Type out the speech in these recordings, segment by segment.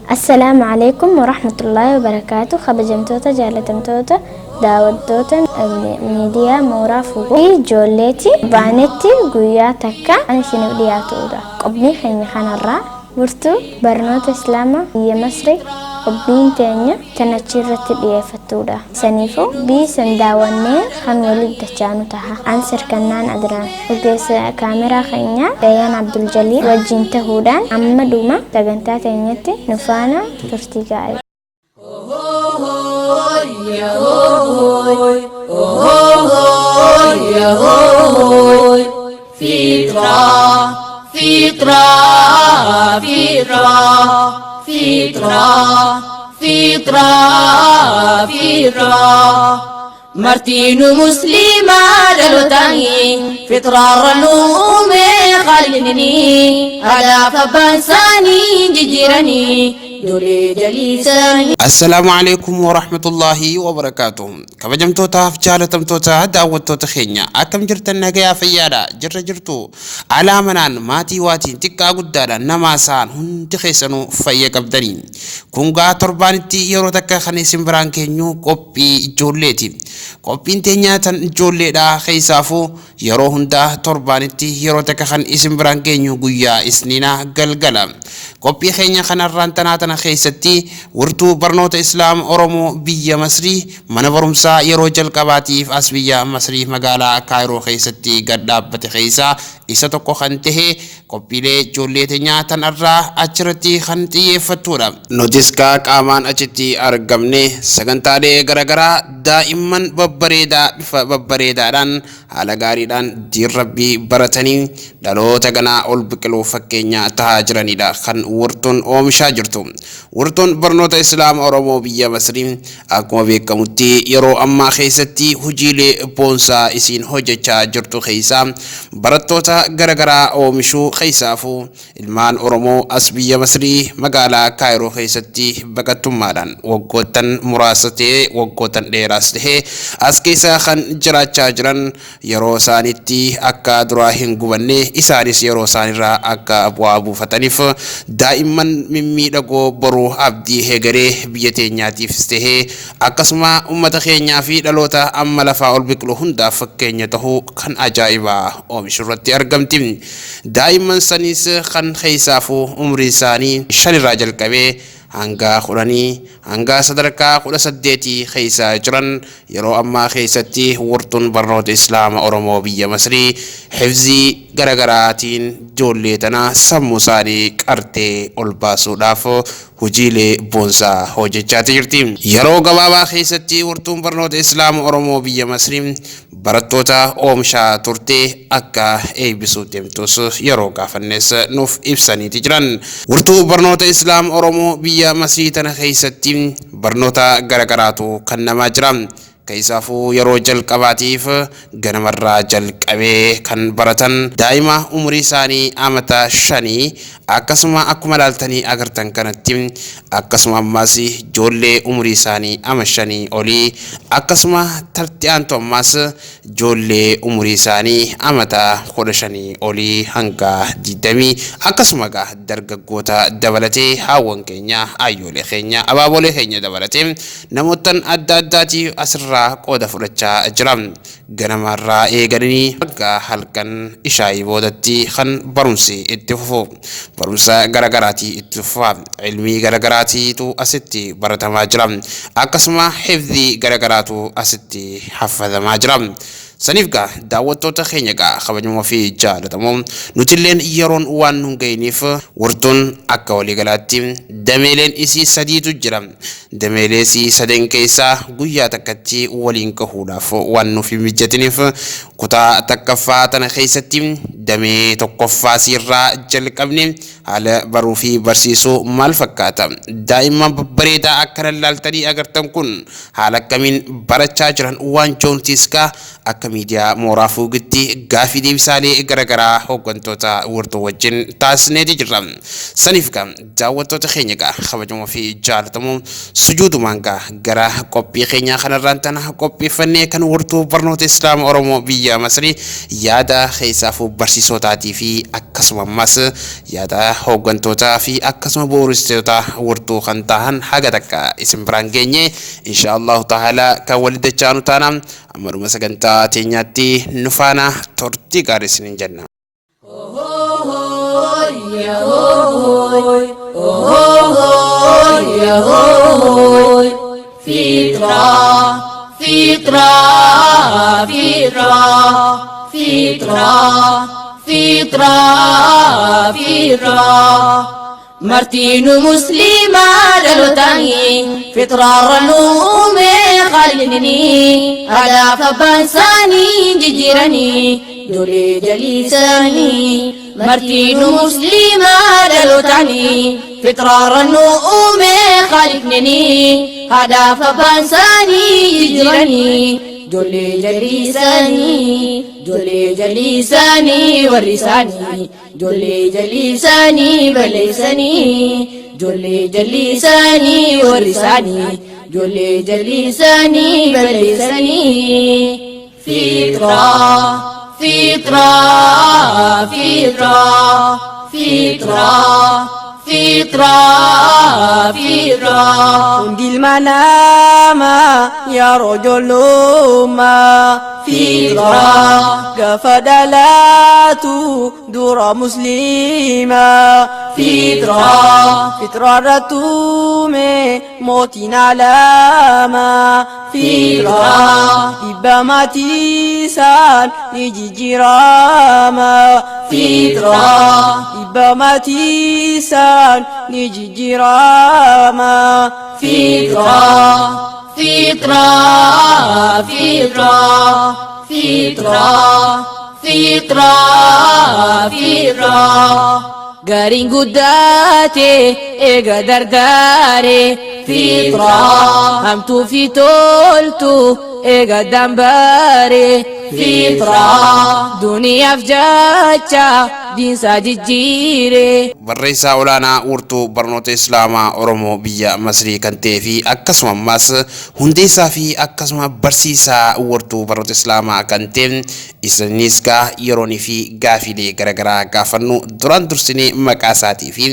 Assalaamu Aleeykum Warahmatullaahi Wabarakaatuh Kabajamtoota Jaalatamtoota Daawwattoota Miidiyaa Mooraa Fuugoo fi Ijoolleeti Baanetti guyyaa takka kan isiniif dhiyaatuudha. Qophii keenya kanarraa Wirtuu Barnoota Islaamaa Biyya Masrii Qophiin teenya tan achi irratti dhiyeeffattuudha. Saniifuu B san daawwannee kan waliif dachaanu taha. An Sirkannaan Adnaan. Ogeessa kaameraa keenya Rayaan Abduljaliil wajjiin tahuudhaan amma dhuma sagantaa teenyatti nu faana turtii gaarii. Fitra, fitra, fitra, fitra, fitra, fitra. Martiinu musliimaa dhalootanii fitraarra nu uume khaliqni adaaf abbaan isaanii jijjiiranii ijoollee jaliisanii. Assalaamu alaikum warahmatullaahi wabarakaatuh. Kabajamtootaaf jaalatamtoota daawwattoota keenya akkam jirtan nagayaa fayyaadha jirra jirtu alaa manaan maatii waatiin xiqqaa guddaadha namaa sa'aan hundi keessanuu fayya qabdanii. Kun gaa torbaanitti yeroo takka kan isin biraan keenyu qophii ijoolleeti. Qophiin teenya tan ijoolleedha keessaafuu yeroo hundaa torbaanitti yeroo takka kan isin biraan geenyu guyyaa Isniinaa galgala. Qophii keenya kan har'aan tanaa tana keessatti wirtuu barnoota Islaama Oromoo biyya Masrii mana barumsaa yeroo jalqabaatiif as biyya Masrii magaalaa Kaayiroo keessatti gad dhaabbate keessaa isa tokko kan tahe Qophiilee ijoollee teenyaa tan arraa achirratti kan xiyyeeffattuudha. Nutis kaa qaamaan achitti argamne sagantaalee garagaraa daa'imman babbareedaa bifa babbareedaadhaan haala gaariidhaan diin Rabbii baratanii dhaloota ganaa ol biqiluuf fakkeenya tahaa jiraniidha kan Wirtuun oomishaa jirtu. Wirtuun barnoota Islaama Oromoo biyya Masrii akkuma beekamutti yeroo ammaa keessatti hojiilee boonsaa isiin hojjechaa jirtu keessaa barattoota gara garaa oomishuu keessaafuu ilmaan Oromoo as biyya Masrii magaalaa Kaayiroo keessatti baqattummaadhaan waggoottan muraasa ta'ee waggoottan dheeraas ta'ee as keessa kan jiraachaa jiran yeroo isaaniitti akka duraa hin gubanne isaanis yeroo isaanirraa akka bu'aa buufataniif daa'imman mimmiidhagoo boru abdii hegeree biyya teenyaatiifis tahee akkasuma ummata keenyaa fi dhaloota amma lafaa ol biqilu hundaaf fakkeenya tahuu kan ajaa'ibaa oomishu irratti argamti. Daa'imman saniis kan keessaafuu umriin isaanii shanirraa jalqabee hanga kudhanii hanga sadarkaa 18 keessa jiran yeroo ammaa keessatti wurtuun barnoota Islaama Oromoo biyya Masrii hifzii garagaraatiin ijoollee tana sammuu isaanii qartee ol baasuudhaaf hojiilee boonsaa hojjechaati jirti. Yeroo gabaabaa keessatti wurtuun barnoota Islaama Oromoo biyya Masrii barattoota oomishaa turte akka eeybisuu deemtus yeroo gaafannes nuuf ibsaniiti jiran. Wirtuu barnoota Islaam Oromoo biyya Masrii tana keessatti barnoota garagaraatu kannamaa jira. Keessaafuu yeroo jalqabaatiif ganamarraa jalqabee kan baratan daa'ima umurii isaanii amata shanii akkasuma akkuma laaltanii agartan kanatti akkasuma ammaas ijoollee umurii isaanii ama shanii olii akkasuma tarti aantu ammaas ijoollee umurii isaanii amata 15 olii hanga 20 akkasuma egaa dargaggoota dabalatee haawwan keenya ayyoolee keenya abaabolee keenya dabalatee namoottan adda addaatii asirraa qooda fudhachaa jira. Ganama irraa eegalanii hanga halkan ishaa'ii boodatti kan barumsi itti fufu. Barumsa garagaraatii itti fufa. Ilmii garagaraatiitu asitti baratamaa jira. Akkasuma hifzii garagaraatu asitti haffatamaa jira. Saniif gaa daawwattoota keenya gaa kabajamoo fi jaalatamoo nutilleen yeroon waan nun ga'iniif wirtuun akka waliigalaatti dameeleen isii sadiitu jira. Dameelee isii saden keessaa guyyaa takkatti waliin gahuudhaaf waan nuuf hin mijjatiniif kutaa takkaffaa tana keessatti damee tokkoffaa isiirraa jalqabne haala baruu fi barsiisuu maal fakkaata? Daa'imman babbareedaa akkana laaltanii agartan kun haala akkamiin barachaa jiran waan joontiis kaa Akka miidiyaa Mooraa Fuugitti gaafii deebisaalee garagaraa hooggantoota wirtuu wajjin taasisneeti jirra. Saniif gaa daawwattoota keenya gaa kabajamoo fi jaalatamoo sujuudumaan gaa gara qophii keenyaa kanarraan tana qopheeffannee kan wirtuu barnoota Islaama Oromoo biyya Masrii yaada keessaafuu barsiisotaatii fi akkasuma ammas yaada hooggantootaa fi akkasuma bu'uuressitoota wirtuu kan tahan haga takka isin biraan geenye insha Allahu ta'ala kan walitti dachaanu taana amma dhuma sagantaa teenyaatti nu faana turtii gaarii isiniin jenna. Fitra, fitra, fitra, fitra, fitra, fitra. Martiinu musliimaa dhalootanii fitraarra nu uume khaliqni adaaf abbaan isaanii jijjiiranii ijoollee jaliisanii. Martiinu musliimaa dhalootanii fitraarra nu uume khaliqni adaaf abbaan isaanii jijjiiranii ijoollee jaliisanii. Ijoollee jaliisanii warri isaanii ijoollee jaliisanii balleessanii ijoollee jaliisanii warri isaanii ijoollee jaliisanii balleessanii. Fitra, fitra, fitra, fitra, fitra, fitra. Hundi ilma namaa yeroo ijoollummaa Fitra. Gaafa dhalatu dura musliimaa Fitra. Fitra irratti uume mootiin alaamaa Fitra. Dhibba maatii isaan ni jijjiirama Fitra. Dhibba maatii isaan ni jijjiirama Fitra, fitra, fitra, fitra, fitra, fitra. Gariin guddaate eega dardaare fitra. Hamtuu fi toltu eega dambaare fitra. Duniyaaf jecha diinsaa jijjiire. Barreessaa olaanaa Wirtuu Barnoota Islaamaa Oromoo biyya Masrii kan ta'ee fi akkasuma ammas hundeessaa fi akkasuma barsiisaa Wirtuu Barnoota Islaamaa kan ta'e isinis gaa yeroonii fi gaafiilee garaagaraa gaafannu duraan dursinee maqaa isaatii fi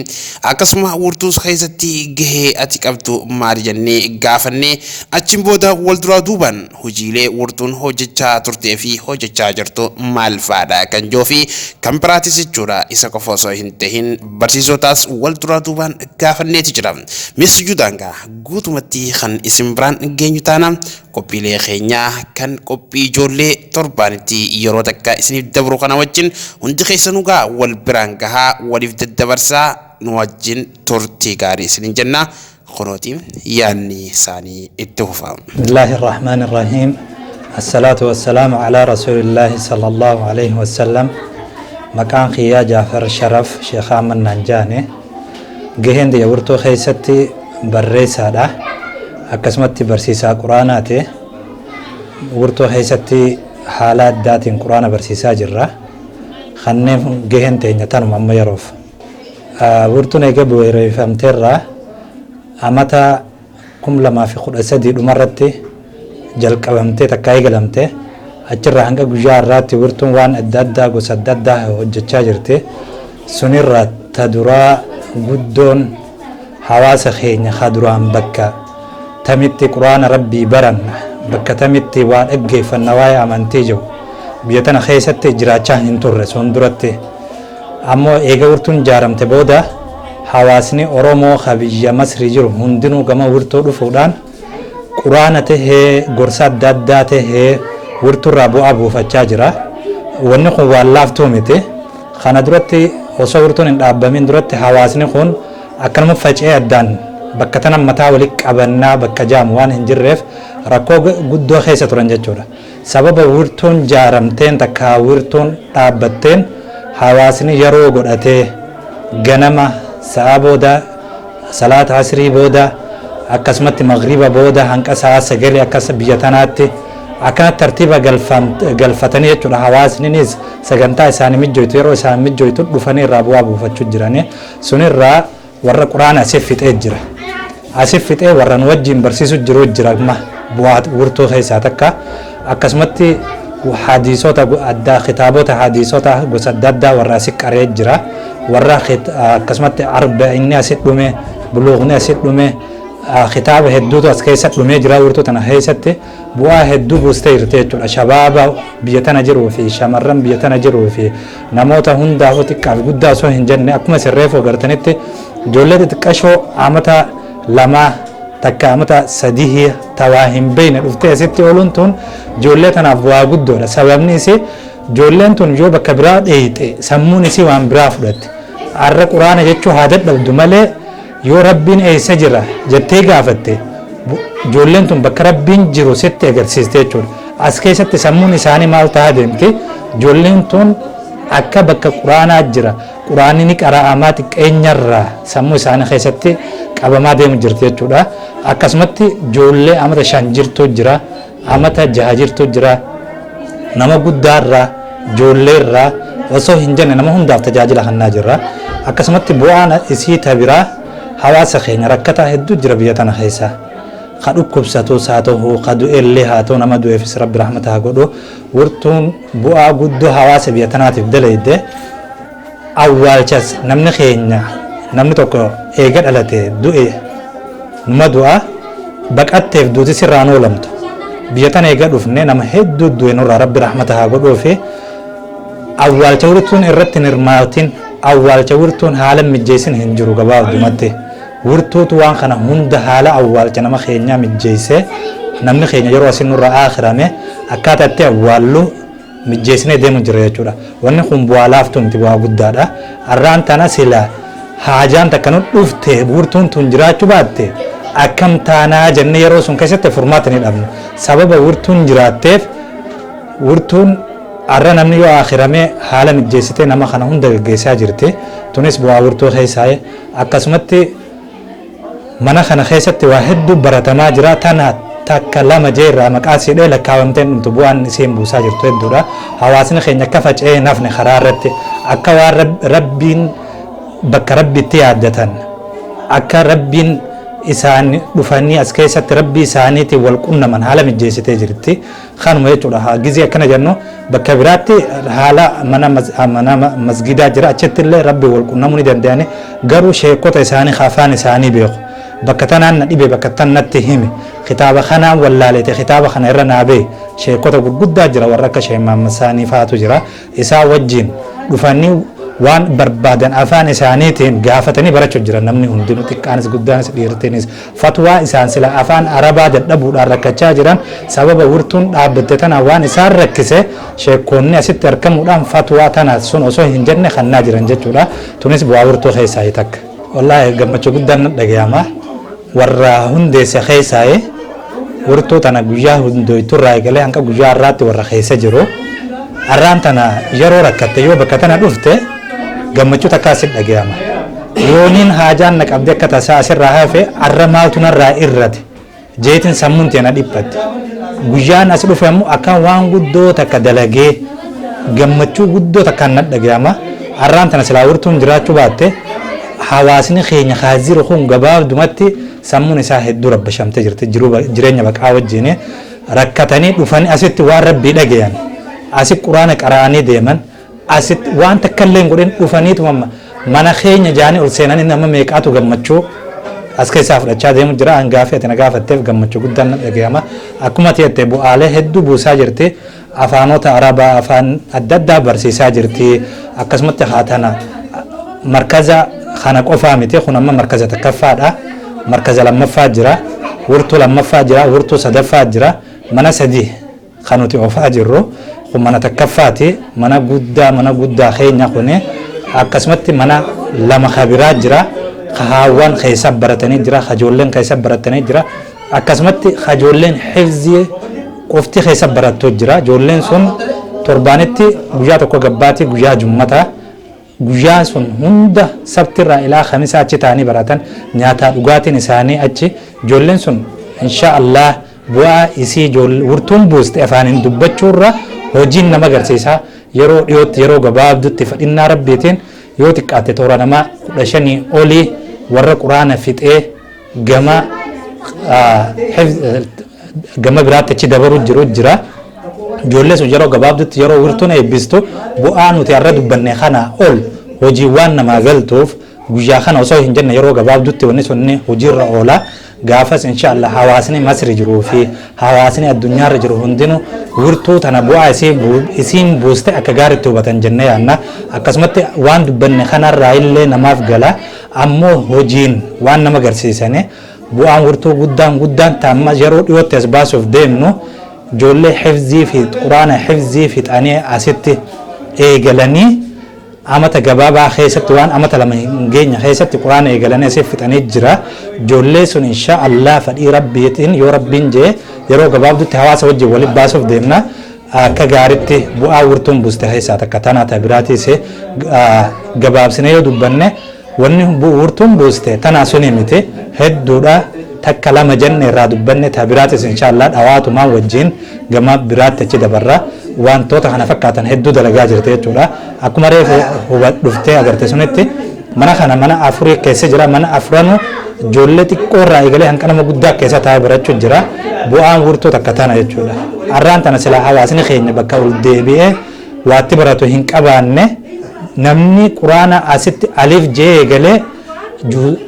akkasuma wirtuus keessatti gahee ati qabdu maali jennee gaafannee achiin booda wal duraa duubaan hojiilee wirtuun hojjechaa turtee fi hojjechaa jirtu maal fa'aadha kan jiru fi kan biraatis jechuudha isa qofa osoo hin tahin barsiisotaas wal duraa duubaan gaafanneeti jira. Mee sujuudaan gaa guutumatti kan isin biraan geenyu taana qophiilee keenyaa kan qophii ijoollee torbaanitti yeroo takka isiniif dabru kana wajjin hundi keessanuu gaa wal biraan gahaa waliif daddabarsaa nu wajjin turtii gaarii isinin jenna. Kunooti yaadni isaanii itti fufa. بسم الله الرحمن الرحيم الصلاة والسلام على رسول الله صلى الله عليه وسلم. Maqaan kiyyaa Jaafar Sharaf Sheekh Ahmad Nanjaane. Gaheen xiyya wirtuu keessatti barreessaadha. Akkasumatti barsiisaa quraanaati. Wirtuu keessatti haala addaatiin quraana barsiisaa jirra. Kanneen gaheen teenya tanuma amma yeroof. Wirtuun eega bu'uureffamteerraa amata 2013 dhumarratti jalqabamtee takka eegalamte. Achirraa hanga guyyaa har'aatti wirtuun waan adda addaa gosa adda addaa hojjechaa jirti. Sunirra ta duraa guddoon hawaasa keenya ka duraan bakka tamitti quraana rabbii baranna, bakka tamitti waa dhaggeeffanna waa'ee amantii jiru biyya tana keessatti jiraachaa hin turre sun duratti. Ammoo eega wirtuun ijaaramte booda hawaasni Oromoo ka biyya Masrii jiru hundinuu gama wirtuu dhufuudhaan quraana tahee gorsa adda addaa tahee wirtuurraa bu'aa buufachaa jira. Wanni kun waan laaftuu miti. Kana duratti osoo wirtuun hin dhaabbamin duratti hawaasni kun akkanuma faca'ee addaan bakka tana mataa walitti qabannaa bakka jaamu waan hin jirreef rakkoo guddoo keessa turan jechuudha. Sababa wirtuun jaaramteen takka wirtuun dhaabbatteen hawaasni yeroo godhatee ganama sa'a booda salaata asrii booda akkasumatti magriba booda hanqa sa'a 9 akkas biyya tanaatti Akkanatti tartiiba galfatanii jechuudha. Hawaasninis sagantaa isaanii mijjoytu, yeroo isaan mijjoytu dhufanii irraa bu'aa buufachuu jirani. Sunirraa warra Quraana asii fixee jira. Asii fixee warra nu wajjin barsiisu jiru jira. Amma bu'aa wirtuu keessaa takka akkasumatti hadiisota addaa, kitaabota hadiisota gosa adda addaa warra asii qaree jira. Warra akkasumatti arba'inni asii dhume, buluuqni asii dhume, kitaaba hedduutu as keessa dhumee jira. Wirtuu tana keessatti bu'aa hedduu buustee jirti jechuudha. Shabaaba biyya tana jiruu fi shamarran biyya tana jiruu fi namoota hundaafuu, xiqqaa fi guddaa osoo hin jenne, akkuma isin reefu agartanitti ijoollee xixiqqashoo amata 2 takka amata 3 tawaa hin beekne dhuftee asitti ooluun tun ijoollee tanaaf bu'aa guddoodha. Sababni isii ijoolleen tun yoo bakka biraa dheeyxe sammuun isii waan biraa fudhatte. Har'a Quraana jechuu haa dadhabdu malee, yoo Rabbiin eessa jira jettee gaafatte, ijoolleen tun bakka Rabbiin jiru sitti agarsiiste jechuudha. As keessatti sammuun isaanii maal ta'aa deemti? Ijoolleen tun akka bakka Quraanaa jira, Quraanni ni qara'amaa, xiqqeenyarraa sammuu isaanii keessatti qabamaa deemu jirti jechuudha. Akkasumatti ijoollee amata 5 jirtu jira, amata 6 jirtu jira. Nama guddaarraa ijoolleerraa osoo hin jenne nama hundaaf tajaajila kennaa jirra. Akkasumatti bu'aan isii tabiraa hawaasa keenya rakkataa hedduu jira biyya tana keessa. Ka dhukkubsatus haa ta'u, ka du'ellee haa ta'u, nama du'eefis Rabbi rahmata haa godhu. Wirtuun bu'aa guddoo hawaasa biyya tanaatiif dalayde. Awwaalchas namni keenya, namni tokko eega dhalate du'e numa du'a, baqatteef duuti sirraan oolamtu. Biyya tana eega dhufne nama hedduu du'e nurraa, Rabbi rahmata haa godhuufi. Awwaalcha wirtuun irratti hin hirmaatin, awwaalcha wirtuun haala mijjeessin hin jiru. Gabaabdumatti wirtuutu waan kana hunda haala awwaalcha nama keenyaa mijjeessee, namni keenya yeroo asin nurra aakhirame akkaataa itti awwaallu mijjeessinee deemu jira jechuudha. Wanni kun bu'aa laaftuu miti, bu'aa guddaadha. Har'aan tana sila haajaan takka nu dhufte wirtuun tun jiraachuu baatte akkam taanaa jennee yeroo sun keessatti furmaata ni dhabna. Sababa wirtuun jiraatteef, wirtuun har'a namni yoo aakhirame haala mijjeessitee nama kana hunda gaggeessaa jirti. Tunis bu'aa wirtuu keessaa. Akkasumatti mana kana keessatti waa hedduu baratamaa jira. Tana takka lama jeerraa maqaa siidhee lakkaawamteen dhumtu, bu'aan isiin buusaa jirtu hedduudha. Hawaasni keenya akka faca'ee hin hafne karaa irratti, akka waan Rabbiin bakka Rabbitti yaaddatan, akka Rabbiin isaan dhufanii as keessatti Rabbii isaaniitiin wal qunnaman haala mijjeessitee jirti. Kanuma jechuudha. Gizee akkana jennu bakka biraatti haala mana masgidaa jira, achitti illee Rabbi wal qunnamuu ni danda'ani. Garuu sheekota isaanii afaan isaanii beeku. Bakka tanaan na dhibe, bakka tan natti himi, kitaaba kanaan wallaalete, kitaaba kana irra naa beey, sheekota gurguddaa jira, warra akka Sheek Maammasaanii faatu jira. Isaa wajjin dhufanii waan barbaadan afaan isaaniitiin gaafatanii barachuu jira. Namni hundinuu, xiqqaanis guddaanis dhiirtiinis, fatwaa isaan sila afaan Arabaa dadhabuudhaan rakkachaa jiran, sababa wirtuun dhaabbatte tana waan isaan rakkise sheekkoonni asitti argamuudhaan fatwaa tana sun osoo hin jenne kannaa jiran jechuudha. Tunis bu'aa wirtuu keessaa takka. Wallaahi gammachuu guddaan na dhagayama. Warra hundeesse keessaa, wirtuu tana guyyaa hundooyturraa eegalee hanga guyyaa har'aatti warra keessa jiru. Har'aan tana yeroo rakkatte yoo bakka tana dhufte gammachuu takkaa si dhagayama. Yooniin haajaan na qabde akka tasaa asirraa hafe, har'a maaltu narraa irrate jeetiin sammuun tee na dhiphatte. Guyyaan as dhufe ammoo akka waan guddoo takka dalagee gammachuu guddoo takkaan na dhagayama. Har'aan tana silaa wirtuun jiraachuu baatte hawaasni keenya haaziru kun gabaabdumatti sammuun isaa hedduu rabbashamtee jirti. Jiruu jireenya baqaa wajjin rakkatanii dhufanii asitti waan Rabbii dhagayan, asi Quraana qara'anii deeman, asitti waan takka illee hin godhin dhufaniituma mana keenya jaanii ol seenanii nama meeqaatu gammachuu as keessaa fudhachaa deemu jira. An gaafii ati na gaafatteef gammachuu guddaan na dhagayama. Akkuma ati jette bu'aalee hedduu buusaa jirti. Afaanota Arabaa, afaan adda addaa barsiisaa jirti. Akkasumatti haa tana markaza kana qofaa miti. Kun amma markaza takkaffaadha. Markaza lammaffaa jira, wirtuu lammaffaa jira, wirtuu sadaffaa jira. Mana sadi kan nuti oofaa jirru kun mana takkaffaati. Mana guddaa, mana guddaa keenya kuni. Akkasumatti mana lama kabiraa jira. Ka haawwan keessa baratanii jira, ka ijoolleen keessa baratanii jira. Akkasumatti ka ijoolleen hifzii qofti keessa barattu jira. Ijoolleen sun torbaanitti guyyaa tokko gabbaati, guyyaa jummataa. Guyyaa sun hunda Sabtirraa ilaa Kamisaa achi ta'anii baratan. Nyaataa dhugaatiin isaanii achi. Ijoolleen sun insha Allah. Bu'aa isii wirtuun buuste afaaniin dubbachuurra hojiin nama agarsiisa. Yeroo dhiyootti, yeroo gabaabdutti, fedhinnaa rabbiitiin yoo xiqqaate toora namaa 15 olii warra quraana fixee gama biraatti achi dabaruu jiru jira. Ijoollee sun yeroo gabaabdutti, yeroo wirtuun eebbistu, bu'aa nuti har'a dubbanne kana ol hojiiwwan namaa galtuuf, guyyaa kana osoo hin jenne yeroo gabaabdutti wanni sunni hojiirra oola. Gaafas insha Allah hawaasni Masri jiruu fi hawaasni addunyaarra jiru hundinuu wirtuu tana bu'aa isiin buuste akka gaariitti hubatan jennee yaanna. Akkasumatti waan dubbanne kanarraa illee namaaf gala, ammoo hojiin waan nama agarsiisani. Bu'aan wirtuu guddaan guddaan taamma yeroo dhiyootti as baasuuf deemnu, ijoollee hifzii fi quraana hifzii fixanii asitti eegalanii amata gabaabaa keessatti, waan amata 2 hin geenye keessatti quraana eegalanii asii fixanii jira. Ijoollee sun insha Allah fedhii rabbiitiin, yoo rabbiin jee, yeroo gabaabdutti hawaasa wajjin walitti baasuuf deemna. Akka gaaritti bu'aa wirtuun buuste keessaa takka tana. Ta biraatiis gabaabsine yoo dubbanne, wanni wirtuun buuste tanaa suni miti, hedduudha. Takka lama jenne irraa dubbanne. Ta biraatis insha Allah dhawaatumaan wajjin gama biraatti achi dabarra. Wantoota kana fakkaatan hedduu dalagaa jirte jechuudha. Akkuma reefu dhuftee agarte sunitti, mana kana mana afurii keessa jira. Mana afranu ijoollee xiqqoo irraa eegalee hanqa nama guddaa keessa taa'ee barachuu jira. Bu'aan wirtuu takka tana jechuudha. Har'aan tana silaa hawaasni keenya bakka ol deebi'ee waatti baratu hin qabaanne. Namni quraana asitti alif jee eegalee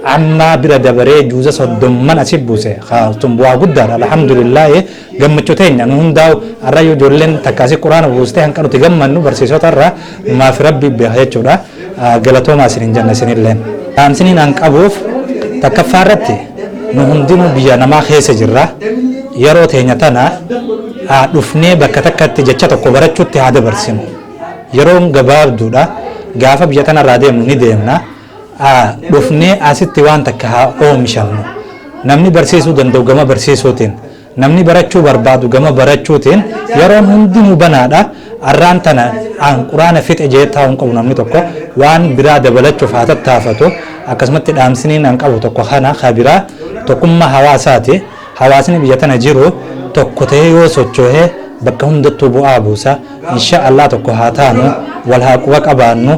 ammaa bira dabaree juuza 30n asi buuse sun bu'aa guddaadha. Alhamdulillaahi, gammachuu teenya nu hundaa'u. Har'a yoo ijoolleen takka asii quraana buustee, hanqa nuti gammannu barsiisota irraa maaf rabbi beeka jechuudha. Galatoomaa isin jenna isinillee. Dhaamsiniin an qabuuf takkaffaa irratti, nu hundinuu biyya namaa keessa jirra. Yeroo teenya tana dhufnee bakka takkatti jecha tokko barachuutti haa dabarsinu. Yeroon gabaabduudha. Gaafa biyya tanarraa deemnu ni deemna. Dhufnee asitti waan takka haa oomishannu. Namni barsiisuu danda'u gama barsiisuutiin, namni barachuu barbaadu gama barachuutiin, yeroon hundinuu banaadha. Arraan tana an quraana fixe jee taa'uun qabu, namni tokko waan biraa dabalachuuf haa tattaafatu. Akkasumatti dhaamsiniin an qabu tokko kana. Ka biraa tokkummaa hawaasaati. Hawaasni biyya tana jiru tokko ta'ee yoo socho'ee bakka hundattuu bu'aa buusa. Insha Allah tokko haa taanu, wal haa quba qabaannu,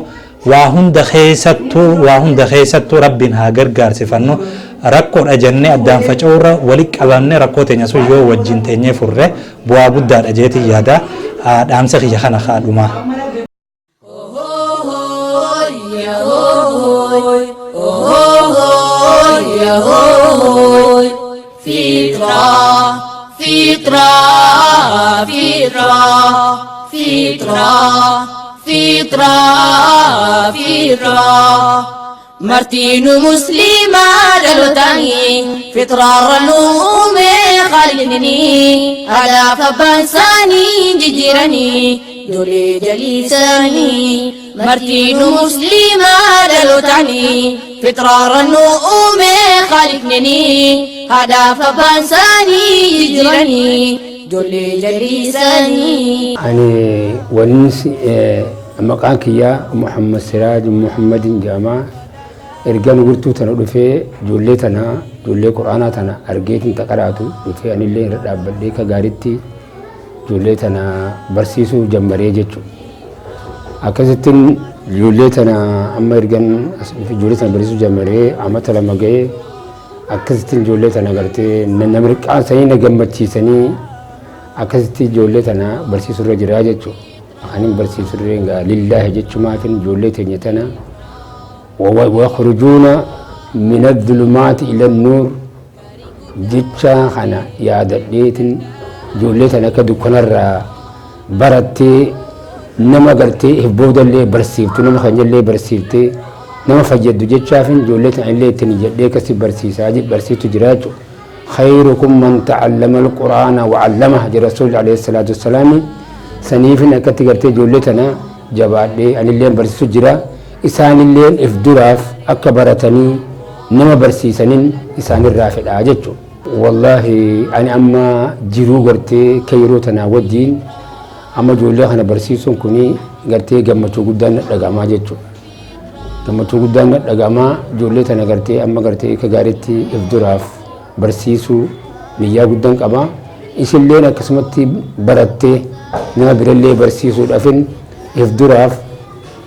waa hunda keessattuu rabbiin haa gargaarsifannu. Rakkoodha jennee addaan faca'uurra walitti qabamne rakkoo teenya sun yoo wajjin teenyee furre bu'aa guddaadha jeetiin yaada. Dhaamsa kiyya kana kaadhumaa. Fitra, fitra, fitra, fitra, fitra, fitra. Martiinu musliimaa dhalootanii fitraarra nu uume khaliqni, haadhaaf abbaan isaanii jijjiiranii ijoollee jaliisanii. Martiinu musliimaa dhalootanii fitraarra nu uume khaliqni, haadhaaf abbaan isaanii jijjiiranii ijoollee jaliisanii. Ani wanni maqaan kiyyaa Muhammad Siraaj Muhammadin jedhama. Ergan wirtuu tana dhufee, ijoollee tana, ijoollee quraanaa tana argeetiin taqaraatu dhufee, anillee irra dhaabbadhee ka gaaritti ijoollee tana barsiisuu jammaree jechuudha. Akkasittiin ijoollee tana amma ergan as dhufe ijoollee tana barsiisuu jammaree amata 2 ga'ee. Akkasittiin ijoollee tana gartee na mirqaansanii, na gammachiisanii, akkasitti ijoollee tana barsiisuu irra jira jechuudha. Anin barsiisuu irra egaa lillaahi jechumaafin ijoollee teenya tana ويخرجون من الظلمات إلى النور jecha kana yaadadheetin ijoollee tana akka dukkanarraa barattee nama gartee if boodallee barsiiftu, nama keenyallee barsiiftee nama fayyaddu jechaafin ijoollee tana illee ittiin jedhee akkasi barsiisaa barsiistu jira jechuudha. خيركم من تعلم القرآن وعلمه جل رسول عليه الصلاة والسلام. سنيفن akkatti gartee ijoollee tana jabaadhee anilleen barsiisu jira. Isaanilleen if duraaf akka baratanii nama barsiisanin isaanirraa fedhaa jechuudha. Wallaahi ani amma jiruu gartee kayroo tanaa wajjiin amma ijoollee kana barsiisuun kuni gartee gammachuu guddaan na dhagahamaa jechuudha. Gammachuu guddaan na dhagahamaa. Ijoollee tana gartee amma gartee akka gaariitti if duraaf barsiisuu niyyaa guddaan qaba. Isilleen akkasumatti barattee nama birallee barsiisuudhaafin if duraaf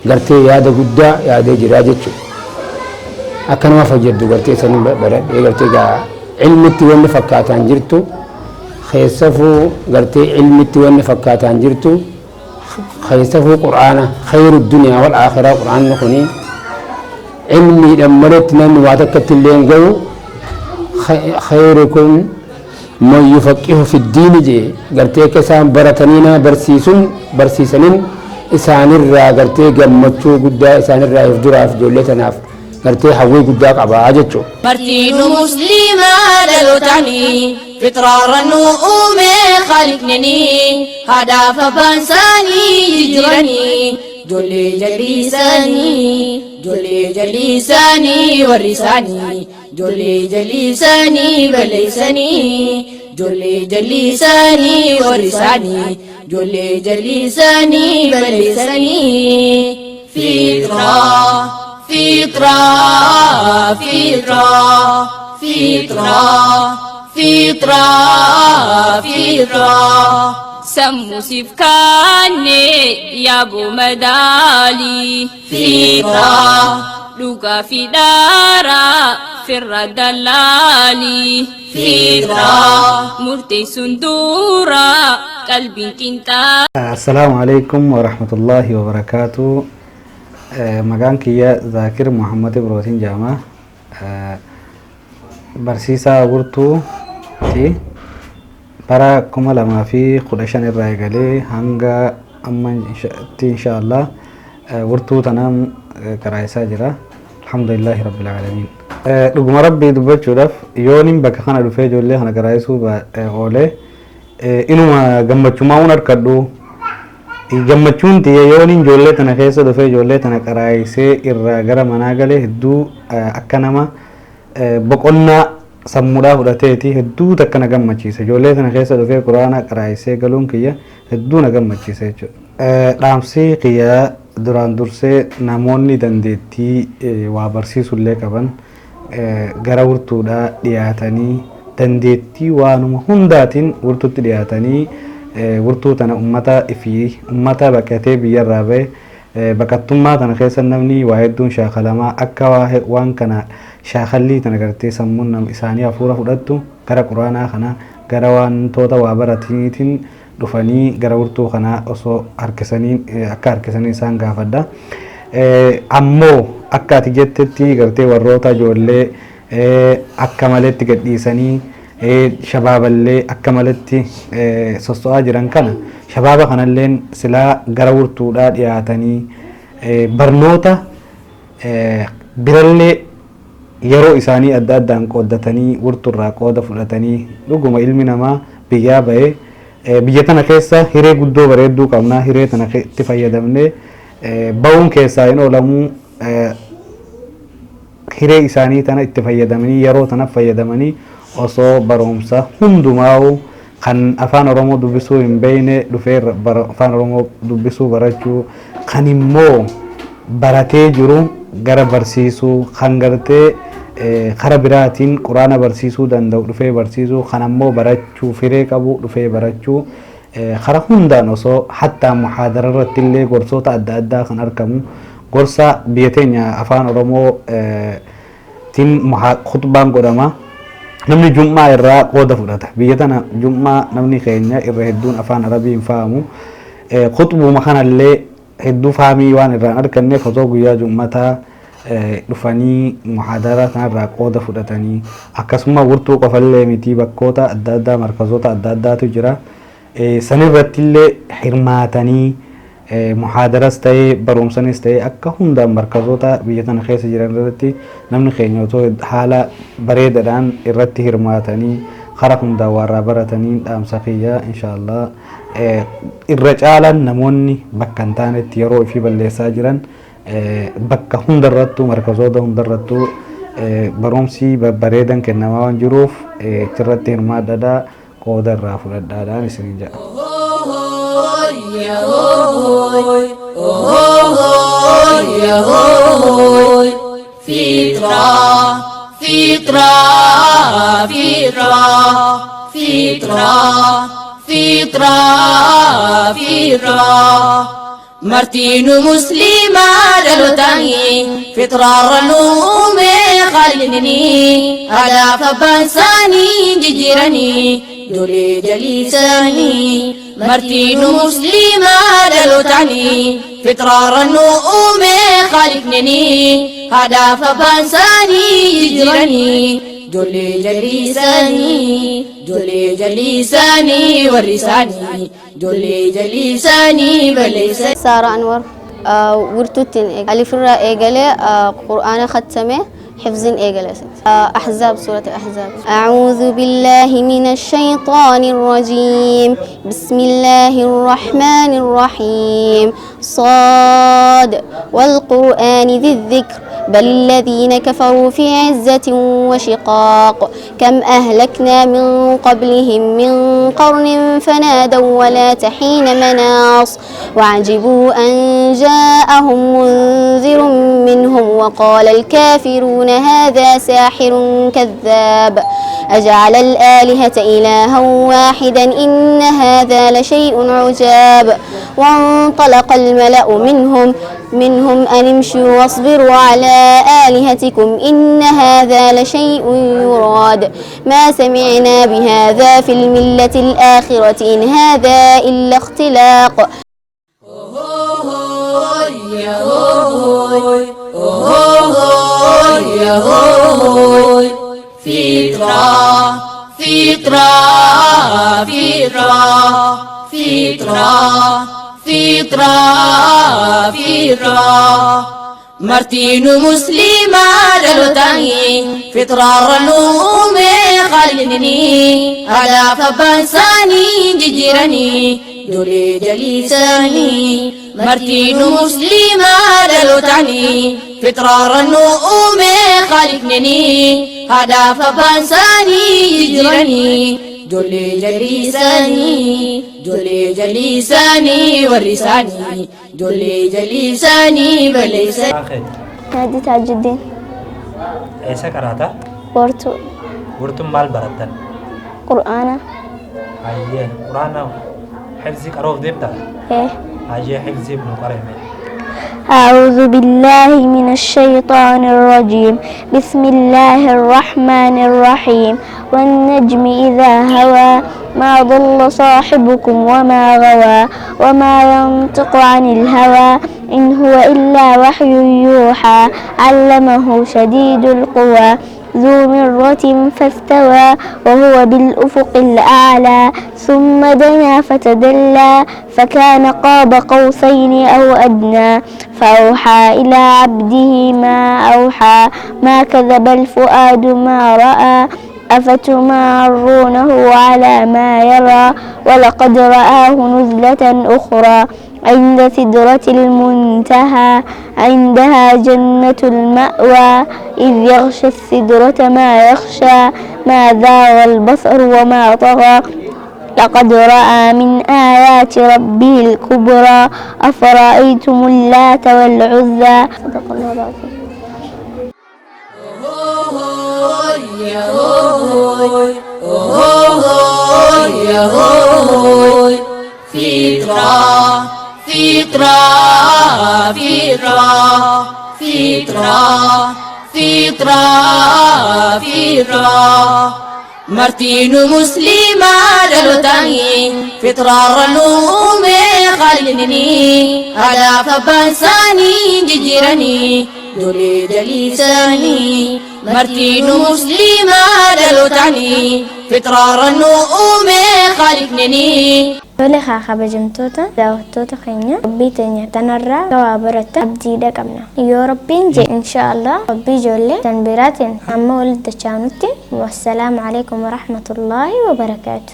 gartee yaada guddaa yaadee jiraa jechuudha. Akka nama fayyaddu gartee sanii baradhee gartee gaa ilmitti wanni fakkaataan jirtu, keessafuu gartee ilmitti wanni fakkaataan jirtu, keessafuu Qur'aana, khayru duniyaa wal aakhiraa. Qur'aanni kuni ilmiidhaan maletti namni waa takkatti illee hin gahu. Khayrukum man yufaqihu fi diini jee, gartee akka isaan baratanii nama barsiisuun barsiisaniin isaanirraa gartee gammachuu guddaa isaanirraa if duraaf ijoollee tanaaf gartee hawwii guddaa qabaa jechuudha. Martiinu musliimaa dhalootanii fitraarra nu uume khaliqnanii, haadhaaf abbaan isaanii jijjiiranii, ijoollee jallisanii, ijoollee jallisanii, warri isaanii ijoollee jallisanii balleessanii, ijoollee jallisanii, warri isaanii ijoollee jallisanii balleessanii. Fitraa, fitraa, fitraa, fitraa, fitraa, fitraa. Sammuu siif kaanne yaaboo madaalii. Fitraa. Dhugaa fi dhaaraa firra dallaalii. Fitraa. Murteessuun dura qalbiin qinxaa. Assalaamu alaikum warahmatullaahi wabarakaatu. Maqaan kiyya Zaakir Muhammad Ibrootiin jedhama. Barsiisaa Wirtuuti. Bara 2015 irraa eegalee hanga amma itti inshaallah wirtuu tanaan qaraa'isaa jira. Alhamdulillahi rabbil aalamiin. Dhuguma Rabbii dubbachuudhaaf, yoonin bakka kana dhufee ijoollee kana qaraa'isuu oolee inuma gammachumaa un harkadhu. Gammachuun tiyya yoonin ijoollee tana keessa dhufee ijoollee tana qaraa'isee irraa gara manaa galee hedduu akka nama boqonnaa sammuudhaa fudhateeti, hedduu takka na gammachiisa. Ijoollee tana keessa dhufee Quraana qaraa'isee galuun kiyya hedduu na gammachiisa jechuudha. Dhaamsi kiyya duraan dursee namoonni dandeettii waa barsiisullee qaban gara wirtuudhaa dhiyaatanii, dandeettii waanuma hundaatiin wirtuutti dhiyaatanii, wirtuu tana ummata ifii, ummata baqatee biyyarraa bahe, baqattummaa tana keessa namni waa hedduun shaakalamaa, akka waan kana shaakallii tana gartee sammuun nama isaanii hafuura fudhattu, gara Quraanaa kana, gara wantoota waa barataniitiin dhufanii gara wirtuu kanaa osoo harkisanii, akka harkisanii isaan gaafadha. Ammoo akka ati jettetti gartee warroota ijoollee akka maletti gadhiisanii, shabaaballee akka maletti sosso'aa jiran kana, shabaaba kanalleen silaa gara wirtuudhaa dhiyaatanii barnoota birallee yeroo isaanii adda addaan qooddatanii wirtuurraa qooda fudhatanii, dhuguma ilmi namaa biyyaa bahee biyya tana keessa hiree guddoo bareedduu qabnaa, hiree tana itti fayyadamnee bahuun keessaa hin oolamuu. Hiree isaanii tana itti fayyadamanii, yeroo tana fayyadamanii, osoo barumsa hundumaa'u, kan Afaan Oromoo dubbisuu hin beekne dhufee Afaan Oromoo dubbisuu barachuu, kan immoo baratee jiru gara barsiisuu, kan gartee kara biraatiin Quraana barsiisuu danda'u dhufee barsiisuu, kan ammoo barachuu firee qabu dhufee barachuu, kara hundaan osoo hattaa muhaadara irratti illee gorsoota adda addaa kan argamu, gorsa biyya teenya Afaan Oromoo tiin khutbaan godhama. Namni jum'aa irraa qooda fudhata. Biyya tana jum'aa namni keenya irra hedduun Afaan Arabii hin fahamu. Khutbuma kanallee hedduu fahamii waan irraan arganneef, osoo guyyaa jum'ataa dhufanii muhaadaraa kanarraa qooda fudhatanii, akkasuma wirtuu qofallee miti, bakkoota adda addaa, markazoota adda addaatu jira. Sanirratti illee hirmaatanii, muhaadaras ta'ee barumsanis ta'ee, akka hundaan markazoota biyya tana keessa jiran irratti namni keenya otoo haala bareedaadhaan irratti hirmaatanii kara hundaan waarraa baratanii dhaamsa kiyya inshaallah. Irra caalaan namoonni bakka hin taanetti yeroo ifii balleessaa jiran, bakka hundarrattuu, markazoota hundarrattuu barumsi babbareedan kennamaa waan jiruuf, achirratti hirmaadhaadhaa, qooda irraa fudhadhaadhaan isiniin jedha. Ya hoy, oh ya hoy, fitra, fitra, fitra, fitra. Fitraa, fitraa, fitraa. Martiinu musliimaa dhalootanii fitraarra nu uume khaliqnii haadhaaf abbaan isaanii jijjiiranii ijoollee jaliisanii. Martiinu musliimaa dhalootanii fitraarra nu uume khaliqnii haadhaaf abbaan isaanii jijjiiranii ijoollee jaliisanii. Ijoollee jaliisanii warri isaanii ijoollee jaliisanii balleessanii. Saara Anwar wirtuuttiin alifirraa eegalee qur'aana khattame حفظ إيجل أحزاب سورة الأحزاب. أعوذ بالله من الشيطان الرجيم. بسم الله الرحمن الرحيم. صاد والقرآن ذي الذكر بل الذين كفروا في عزة وشقاق. كم أهلكنا من قبلهم من قرن فنادوا ولا تحين مناص وعجبوا أن جاءهم منذر منهم وقال الكافرون هذا ساحر كذاب. أجعل الآلهة إلها واحدا إن هذا لشيء عجاب. وانطلق الملأ منهم أن امشوا واصبروا على آلهتكم إن هذا لشيء يراد. ما سمعنا بهذا في الملة الآخرة إن هذا إلا اختلاق. Fitraa, fitraa, fitraa, fitraa, fitraa, fitraa. Martiinu musliimaa dhalootanii fitraarra nu uume khaliqnii haadhaaf abbaan isaanii jijjiiranii ijoollee jaliisanii. Martiinu musliimaa dhalootanii fitraarra nu uume khaliqnii haadhaaf abbaan isaanii jijjiiranii ijoollee jaliisanii. Ijoollee jaliisanii warri isaanii ijoollee jaliisanii balleessanii. Naadii Taajjuddin. Eessa qaraata? Wartuu. Wirtuun maal barattan? Qur'aana. Hayyee quraana hifzii qaroof deemtaa? Ee. Hayyee hifzii nu qareme. أعوذ بالله من الشيطان الرجيم. بسم الله الرحمن الرحيم. والنجم إذا هوى ما ضل صاحبكم وما غوى وما ينطق عن الهوى إن هو إلا وحي يوحى. علمه شديد القوى ذو مرة فاستوى وهو بالأفق الأعلى ثم دنا فتدلى فكان قاب قوسين أو أدنى فأوحى إلى عبده ما أوحى. ما كذب الفؤاد ما رأى أفتمارونه على ما يرى ولقد رآه نزلة أخرى عند سدرة المنتهى عندها جنة المأوى إذ يغشى السدرة ما يغشى ما زاغ البصر وما طغى لقد رأى من آيات ربه الكبرى. أفرأيتم اللات والعزى. صدق الله العظيم. Fitraa, fitraa, fitraa, fitraa, fitraa, fitraa. Martiinu musliimaa dhalootanii fitraarra nu uume khaliqnii haadhaaf abbaan isaanii jijjiiranii ijoollee jaliisanii. Martiinu musliimaa dhalootanii fitraarra nu uume khaliqnii. Tole haa kabajamtoota daawwattoota keenya Rabbii teenya tanarraa waa barattan abdiidha qabna. Yoo Rabbiin jedhe inshaallah Rabbii ijoollee tan biraatiin amma walitti dachaanutti wassalaamu alaikum warahmatullaahi wabarakaatu.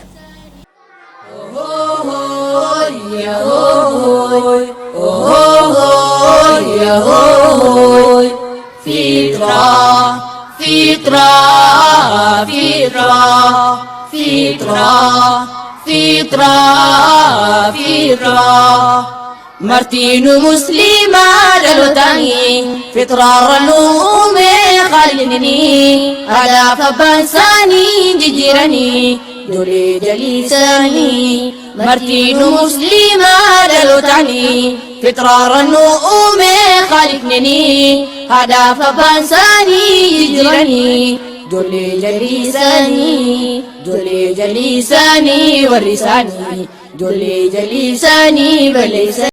Fitraa, fitraa, fitraa, fitraa, fitraa, fitraa. Martiinu musliimaa dhalootanii fitraarra nu uume khaliqnii haadhaaf abbaan isaanii jijjiiranii Ijoollee jaliisanii martiinu musliimaa dhalootaanii fitraarra nu uume khaliqnanii haadhaaf abbaan isaanii jijjiiranii ijoollee jaliisanii ijoollee jaliisanii warri isaanii ijoollee jaliisanii balleessanii.